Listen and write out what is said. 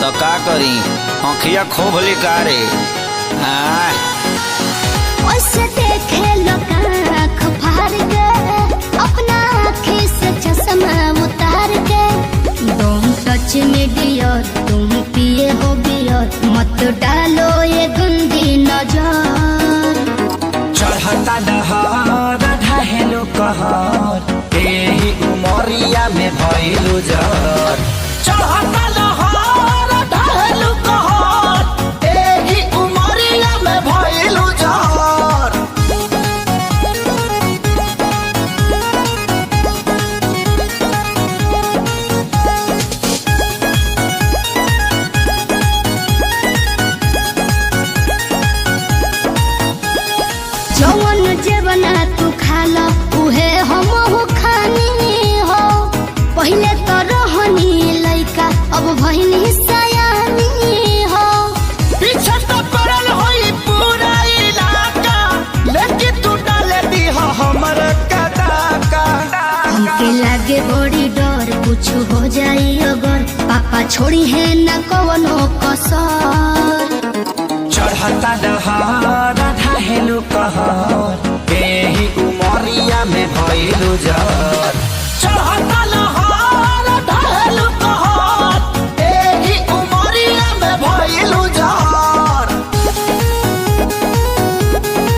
तो का करी, आँखिया खोभली कारे आ। ओसे देखे लोग आँख फाड़ के, अपना आँखी से चश्मा उतार के। Don't touch me dear, तुम पिए हो बियर, मत डालो ये गंदी नजर। चढ़ता दहर ढहेलु कहर, एही उमरिया में भइलु जर। चढ़ता दहर ढहेलु कहर, एही उमरिया में भइलु जर। जवन जेवना तू खाला उहे हमहु खानी हो। पहिले तो रहनी लइका, अब भइनी सयानी हो। पीछे तो पड़ल होई पूरा इलाका, लेकिन तू डाल दीह हमर कदाका। हमके लागे बड़ी डर, कुछ हो जाई अगर, पापा छोड़ी है न कवनो कसर। चढ़ता दहर ढहेलु कहर, एही उमरिया में भइलु जर।